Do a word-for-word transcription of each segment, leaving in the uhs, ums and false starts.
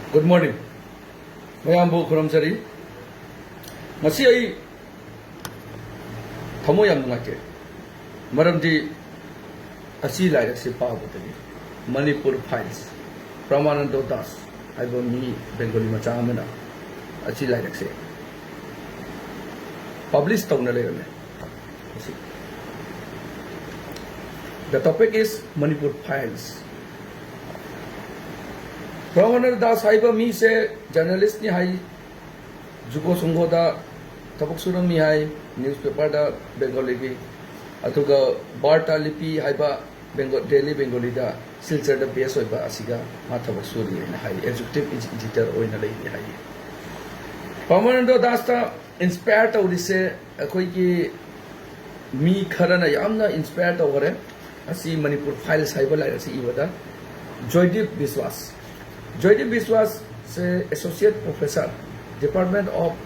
Good morning. ꯃꯌꯥꯝꯕꯨ ꯈꯨꯔꯨꯝꯖꯔꯤ꯫ ꯉꯁꯤ ꯑꯩ ꯊꯃꯣꯏ ꯌꯥꯝ ꯅꯨꯡꯉꯥꯏꯇꯦ꯫ ꯃꯔꯝꯗꯤ ꯑꯁꯤ ꯂꯥꯏꯔꯤꯛꯁꯦ ꯄꯥꯕꯗꯒꯤ, ꯃꯅꯤꯄꯨꯔ ꯐꯥꯏꯜꯁ, ꯄ꯭ꯔꯃꯥꯅꯟꯗꯣ ꯗꯥꯁ ꯍꯥꯏꯕ ꯃꯤ, ꯕꯦꯡꯒꯣꯂꯤ ꯃꯆꯥ ꯑꯃꯅ ꯑꯁꯤ ꯂꯥꯏꯔꯤꯛꯁꯦ ꯄꯕ꯭ꯂꯤꯁ ꯇꯧꯅ ꯂꯩꯔꯝꯃꯦ꯫ ꯑꯁꯤ, the topic is Manipur Files. ꯄ꯭ꯔꯃꯥꯅꯟꯗ Das ꯍꯥꯏꯕ ꯃꯤꯁꯦ ꯖꯔꯅꯦꯂꯤꯁꯅꯤ ꯍꯥꯏ, ꯖꯨꯀꯣ ꯁꯪꯘꯣꯗ ꯊꯕꯛ ꯁꯨꯔꯝꯃꯤ ꯍꯥꯏ, ꯅ꯭ꯌꯨꯁꯄꯦꯄꯔꯗ ꯕꯦꯡꯒꯣꯂꯤꯒꯤ, ꯑꯗꯨꯒ ꯕꯥꯔꯇꯥ ꯂꯤꯄꯤ ꯍꯥꯏꯕ ꯕꯦꯡꯒꯣ ꯗꯦꯂꯤ ꯕꯦꯡꯒꯣꯂꯤꯗ ꯁꯤꯜꯆꯔꯗ ꯕꯦꯁ ꯑꯣꯏꯕ ꯑꯁꯤꯒ ꯃꯥ ꯊꯕꯛ ꯁꯨꯔꯤ ꯍꯥꯏꯅ ꯍꯥꯏ, ꯑꯦꯛꯖꯤꯀ꯭ꯌꯨꯇꯤꯚ ꯏꯗꯤꯇꯔ ꯑꯣꯏꯅ ꯂꯩꯔꯤ ꯍꯥꯏ꯫ ꯄ꯭ꯔꯃꯥꯅꯟꯗꯣ ꯗꯥꯁꯇ ꯏꯟꯁꯄꯥꯌꯔ ꯇꯧꯔꯤꯁꯦ ꯑꯩꯈꯣꯏꯒꯤ ꯃꯤ ꯈꯔꯅ ꯌꯥꯝꯅ ꯏꯟꯁꯄꯥꯌꯔ ꯇꯧꯈꯔꯦ꯫ ꯑꯁꯤ ꯃꯅꯤꯄꯨꯔ ꯐꯥꯏꯜꯁ ꯍꯥꯏꯕ ꯂꯥꯏꯔꯤꯛ ꯑꯁꯤ ꯏꯕꯗ ꯖꯣꯏꯗꯤꯞ ꯕꯤꯁꯋꯥꯁ, ꯖꯣꯏꯗꯤꯞ ꯕꯤꯁꯋꯥꯁꯁꯦ associate professor, department of,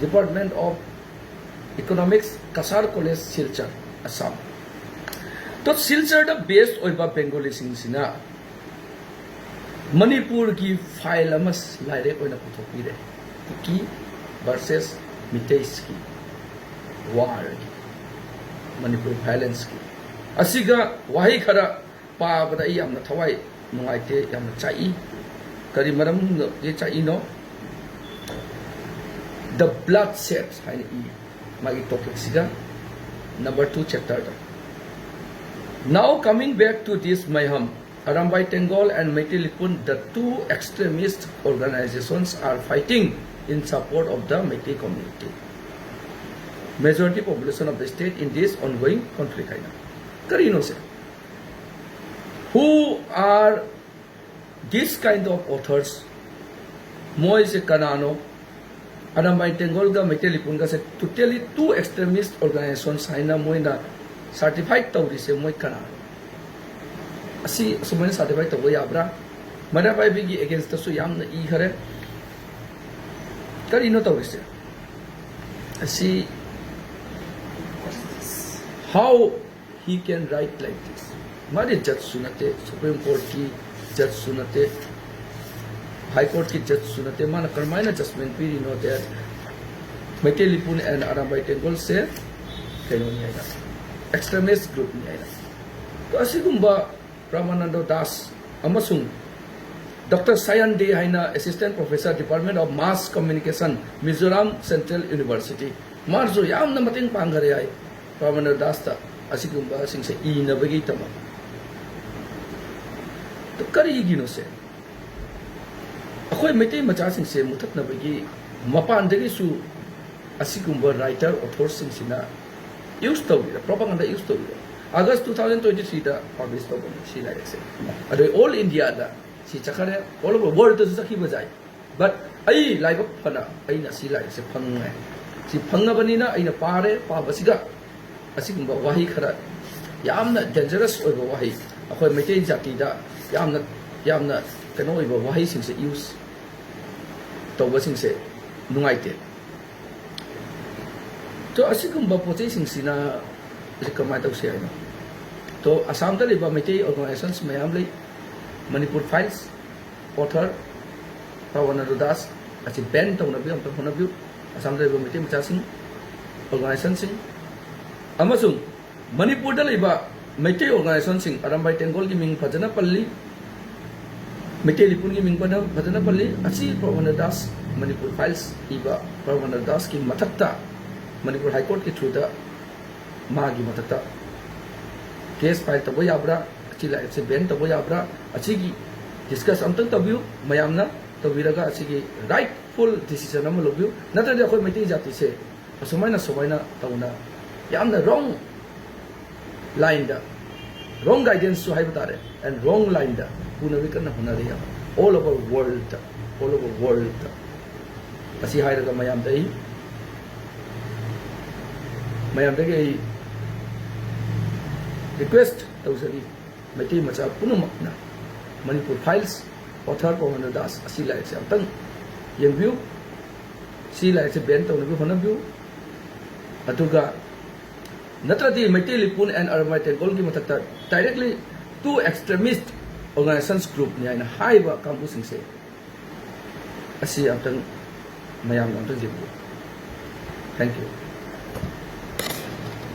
department of economics, Cachar college, Silchar, Assam. ꯇꯣ ꯁꯤꯜꯆꯔꯗ ꯕꯦꯁ ꯑꯣꯏꯕ ꯕꯦꯡꯒꯣꯂꯤꯁꯤꯡꯁꯤꯅ ꯃꯅꯤꯄꯨꯔꯒꯤ ꯐꯥꯏꯜ ꯑꯃ ꯂꯥꯏꯔꯤꯛ ꯑꯣꯏꯅ ꯄꯨꯊꯣꯛꯄꯤꯔꯦ, ꯀꯨꯀꯤ ꯚꯔꯁꯦꯁ ꯃꯤꯇꯩꯁꯀꯤ ꯋꯥꯔꯒꯤ, ꯃꯅꯤꯄꯨꯔ ꯚꯥꯏꯂꯦꯟꯁꯀꯤ꯫ ꯑꯁꯤꯒ ꯋꯥꯍꯩ ꯈꯔ ꯄꯥꯕꯗ ꯑꯩ ꯌꯥꯝꯅ ꯊꯋꯥꯏ ꯅꯨꯡꯉꯥꯏꯇꯦ, ꯌꯥꯝꯅ ꯆꯥꯛꯏ꯫ ꯀꯔꯤ ꯃꯔꯝꯒꯤ ꯆꯥꯛꯏꯅꯣ? The Blood Shed ꯍꯥꯏꯅ ꯏ, ꯃꯥꯒꯤ ꯇꯣꯄꯤꯛꯁꯤꯒ ꯅꯝꯕꯔ ꯇꯨ ꯆꯦꯞꯇꯔꯗ꯫ Now coming back to this mayhem, Arambai Tenggol and Meitei Lipun, the two extremist organizations, are fighting in support of the Meitei community, majority population of the state, in this ongoing conflict ꯍꯥꯏꯅ꯫ ꯀꯔꯤꯅꯣ ꯁꯦ? Who are this kind of authors? ꯃꯣꯏꯁꯦ ꯀꯅꯥꯅꯣ? ꯑꯔꯝꯕꯥꯏ ꯇꯦꯡꯒꯣꯜꯒ Meitei ꯂꯤꯄꯨꯟꯒꯁꯦ totally two extremist organizations ꯍꯥꯏꯅ ꯃꯣꯏꯅ certified ꯇꯧꯔꯤꯁꯦ ꯃꯣꯏ ꯀꯅꯥꯅꯣ? ꯑꯁꯤ ꯑꯁꯨꯃꯥꯏꯅ ꯁꯥꯔꯇꯤꯐꯥꯏꯠ ꯇꯧꯕ ꯌꯥꯕ꯭ꯔꯥ? ꯃꯩꯔꯥ ꯄꯥꯏꯕꯤꯒꯤ ꯑꯦꯒꯦꯟꯁꯇꯁꯨ ꯌꯥꯝꯅ ꯏꯈꯔꯦ꯫ ꯀꯔꯤꯅꯣ ꯇꯧꯔꯤꯁꯦ? ꯑꯁꯤ, how he can write like this? ꯃꯥꯗꯤ ꯖꯠꯁꯨ ꯅꯠꯇꯦ, ꯁꯨꯄ꯭ꯔꯤꯝ ꯀꯣꯔꯠꯀꯤ ꯖꯠꯁꯨ ꯅꯠꯇꯦ꯫ ꯍꯥꯏ ꯀꯣꯔꯠꯀꯤ ꯖꯖꯁꯨ ꯅꯠꯇꯦ, ꯃꯥꯅ ꯀꯔꯝꯍꯥꯏꯅ ꯖꯁꯃꯦꯟ ꯄꯤꯔꯤꯅꯣ? ꯗꯦꯠ ꯃꯩꯇꯩ ꯂꯤꯄꯨꯟ ꯑꯦꯟ ꯑꯔꯥꯝꯕꯥꯏ ꯇꯦꯡꯒꯣꯜꯁꯦ ꯀꯩꯅꯣꯅꯤ ꯍꯥꯏꯅ, ꯑꯦꯛꯁꯇ꯭ꯔꯦꯃꯤꯁ ꯒ꯭ꯔꯨꯞꯅꯤ ꯍꯥꯏꯅ꯫ ꯑꯁꯤꯒꯨꯝꯕ ꯄ꯭ꯔꯃꯥꯅꯟꯗ ꯗꯥꯁ ꯑꯃꯁꯨꯡ ꯗꯣꯛꯇꯔ ꯁꯥꯌꯟ ꯗꯦ ꯍꯥꯏꯅ Assistant Professor, Department of Mass Communication, Mizoram Central University, ꯃꯥꯁꯨ ꯌꯥꯝꯅ ꯃꯇꯦꯡ ꯄꯥꯡꯈꯔꯦ ꯍꯥꯏ ꯄ꯭ꯔꯃꯥꯅꯟꯗ ꯗꯥꯁꯇ ꯑꯁꯤꯒꯨꯝꯕꯁꯤꯡꯁꯦ ꯏꯅꯕꯒꯤꯗꯃꯛ꯫ ꯑꯗꯨ ꯀꯔꯤꯒꯤꯅꯣꯁꯦ? ꯑꯩꯈꯣꯏ ꯃꯩꯇꯩ ꯃꯆꯥꯁꯤꯡꯁꯦ ꯃꯨꯊꯠꯅꯕꯒꯤ ꯃꯄꯥꯟꯗꯒꯤꯁꯨ ꯑꯁꯤꯒꯨꯝꯕ ꯔꯥꯏꯇꯔ, ꯑꯣꯊꯔꯁꯤꯡꯁꯤꯅ ꯌꯨꯁ ꯇꯧꯔꯤꯔ, ꯄ꯭ꯔꯣꯄꯥꯒꯥꯟꯗꯥ ꯌꯨꯁ ꯇꯧꯔꯤꯔ? ꯑꯥꯒꯁ ꯇꯨ ꯊꯥꯎꯖꯟ ꯇ꯭ꯋꯦꯟꯇꯤ ꯊ꯭ꯔꯤꯗ ꯄꯥꯕ꯭ꯂꯤꯁ ꯇꯧꯕꯅꯤ ꯁꯤ ꯂꯥꯏꯔꯤꯛꯁꯦ꯫ ꯑꯗꯩ ꯑꯣꯜ ꯏꯟꯗꯤꯌꯥꯗ ꯁꯤ ꯆꯠꯈꯔꯦ, ꯑꯣꯜ ꯑꯣꯚꯔ ꯋꯥꯔꯜꯗꯁꯨ ꯆꯠꯈꯤꯕ ꯌꯥꯏ꯫ ꯕꯠ ꯑꯩ ꯂꯥꯏꯕꯛ ꯐꯅ ꯑꯩꯅ ꯁꯤ ꯂꯥꯏꯔꯤꯛꯁꯦ ꯐꯪꯉꯦ꯫ ꯁꯤ ꯐꯪꯉꯕꯅꯤꯅ ꯑꯩꯅ ꯄꯥꯔꯦ, ꯄꯥꯕꯁꯤꯒ ꯑꯁꯤꯒꯨꯝꯕ ꯋꯥꯍꯩ ꯈꯔ, ꯌꯥꯝꯅ ꯗꯦꯟꯖꯔꯁ ꯑꯣꯏꯕ ꯋꯥꯍꯩ, ꯑꯩꯈꯣꯏ ꯃꯩꯇꯩ ꯖꯥꯇꯤꯗ ꯌꯥꯝꯅ, ꯌꯥꯝꯅ ꯀꯩꯅꯣ ꯑꯣꯏꯕ ꯋꯥꯍꯩꯁꯤꯡꯁꯦ ꯌꯨꯁ ꯇꯧꯕꯁꯤꯡꯁꯦ ꯅꯨꯡꯉꯥꯏꯇꯦ꯫ ꯇꯣ, ꯑꯁꯤꯒꯨꯝꯕ ꯄꯣꯠ ꯆꯩꯁꯤꯡꯁꯤꯅ ꯍꯧꯖꯤꯛ ꯀꯃꯥꯏꯅ ꯇꯧꯁꯤ ꯍꯥꯏꯅꯣ? ꯇꯣ, ꯑꯁꯥꯝꯗ ꯂꯩꯕ ꯃꯩꯇꯩ ꯑꯣꯔꯒꯅꯥꯏꯖꯦꯁꯟꯁ ꯃꯌꯥꯝ ꯂꯩ꯫ ꯃꯅꯤꯄꯨꯔ ꯐꯥꯏꯜꯁ, ꯑꯣꯊꯔ ꯄ꯭ꯔꯃꯥꯅꯟꯗ ꯗꯥꯁ ꯑꯁꯤ ꯕꯦꯟ ꯇꯧꯅꯕꯒꯤ ꯑꯝꯇ ꯍꯣꯠꯅꯕꯤꯌꯨ꯫ ꯑꯁꯥꯝꯗ ꯂꯩꯕ ꯃꯩꯇꯩ ꯃꯆꯥꯁꯤꯡ, ꯑꯣꯔꯒꯅꯥꯏꯖꯦꯁꯟꯁꯤꯡ, ꯑꯃꯁꯨꯡ ꯃꯅꯤꯄꯨꯔꯗ ꯂꯩꯕ ꯃꯩꯇꯩ ꯑꯣꯔꯒꯅꯥꯏꯖꯦꯁꯟꯁꯤꯡ, ꯑꯔꯥꯝꯕꯥꯏ ꯇꯦꯡꯒꯣꯜꯒꯤ ꯃꯤꯡ ꯐꯖꯅ ꯄꯜꯂꯤ, ꯃꯩꯇꯩ ꯂꯤꯄꯨꯟꯒꯤ ꯃꯤꯡ ꯐꯖ-, ꯐꯖꯅ ꯄꯜꯂꯤ꯫ ꯑꯁꯤ ꯄ꯭ꯔꯃꯥꯅꯟꯗ ꯗꯥꯁ, ꯃꯅꯤꯄꯨꯔ ꯐꯥꯏꯜꯁ ꯏꯕ ꯄ꯭ꯔꯃꯥꯅꯟꯗ ꯗꯥꯁꯀꯤ ꯃꯊꯛꯇ ꯃꯅꯤꯄꯨꯔ ꯍꯥꯏ ꯀꯣꯔꯠꯀꯤ ꯊ꯭ꯔꯨꯗ ꯃꯥꯒꯤ ꯃꯊꯛꯇ ꯀꯦꯁ ꯐꯥꯏꯜ ꯇꯧꯕ ꯌꯥꯕ꯭ꯔꯥ? ꯑꯁꯤ ꯂꯥꯏꯔꯤꯛꯁꯦ ꯕꯦꯟ ꯇꯧꯕ ꯌꯥꯕ꯭ꯔꯥ? ꯑꯁꯤꯒꯤ ꯗꯤꯁꯀꯁ ꯑꯝꯇꯪ ꯇꯧꯕꯤꯌꯨ ꯃꯌꯥꯝꯅ, ꯇꯧꯕꯤꯔꯒ ꯑꯁꯤꯒꯤ ꯔꯥꯏꯠꯐꯨꯜ ꯗꯤꯁꯤꯖꯟ ꯑꯃ ꯂꯧꯕꯤꯌꯨ꯫ ꯅꯠꯇ꯭ꯔꯗꯤ ꯑꯩꯈꯣꯏ ꯃꯩꯇꯩ ꯖꯥꯇꯤꯁꯦ ꯑꯁꯨꯃꯥꯏꯅ, ꯁꯨꯃꯥꯏꯅ ꯇꯧꯅ ꯌꯥꯝꯅ ꯔꯣꯡ ꯂꯥꯏꯟꯗ, ꯔꯣꯡ ꯒꯥꯏꯗꯦꯟꯁꯁꯨ ꯍꯥꯏꯕ ꯇꯥꯔꯦ, ꯑꯦꯟ ꯔꯣꯡ ꯂꯥꯏꯟꯗ ꯄꯨꯅꯕꯒꯤ ꯀꯟꯅ ꯍꯣꯠꯅꯔꯤ ꯍꯥꯏꯕ, all over world, all over world. ꯑꯁꯤ ꯍꯥꯏꯔꯒ ꯃꯌꯥꯝꯗ ꯑꯩ, ꯃꯌꯥꯝꯗꯒꯤ ꯑꯩ ꯔꯤꯀ꯭ꯋꯦꯁ ꯇꯧꯖꯔꯤ, ꯃꯩꯇꯩ ꯃꯆꯥ ꯄꯨꯝꯅꯃꯛꯅ ꯃꯅꯤꯄꯨꯔ ꯐꯥꯏꯜꯁ, ꯑꯣꯊꯔ ꯄ꯭ꯔꯃꯥꯅꯟꯗ ꯗꯥꯁ ꯑꯁꯤ ꯂꯥꯏꯔꯤꯛꯁꯦ ꯑꯝꯇꯪ ꯌꯦꯡꯕꯤꯌꯨ꯫ ꯁꯤ ꯂꯥꯏꯔꯤꯛꯁꯦ ꯕꯦꯟ ꯇꯧꯅꯕ ꯍꯣꯠꯅꯕꯤꯌꯨ꯫ ꯑꯗꯨꯒ ꯅꯠꯇ꯭ꯔꯗꯤ ꯃꯩꯇꯩ ꯂꯤꯄꯨꯟ ꯑꯦꯟ ꯑꯔꯥꯝꯕꯥꯏ ꯇꯦꯡꯒꯣꯜꯒꯤ ꯃꯊꯛꯇ ꯗꯥꯏꯔꯦꯛꯂꯤ ꯇꯨ ꯑꯦꯛꯁꯇ꯭ꯔꯦꯃꯤꯁ ꯑꯣꯔꯒꯅꯥꯏꯖꯦꯁꯟꯁ ꯒ꯭ꯔꯨꯞꯅꯤ ꯍꯥꯏꯅ ꯍꯥꯏꯔꯤꯕ ꯀꯥꯡꯕꯨꯁꯤꯡꯁꯦ ꯑꯁꯤ ꯑꯝꯇꯪ ꯃꯌꯥꯝꯅ ꯑꯝꯇꯪ ꯌꯦꯡꯕꯤꯌꯨ꯫ Thank you꯫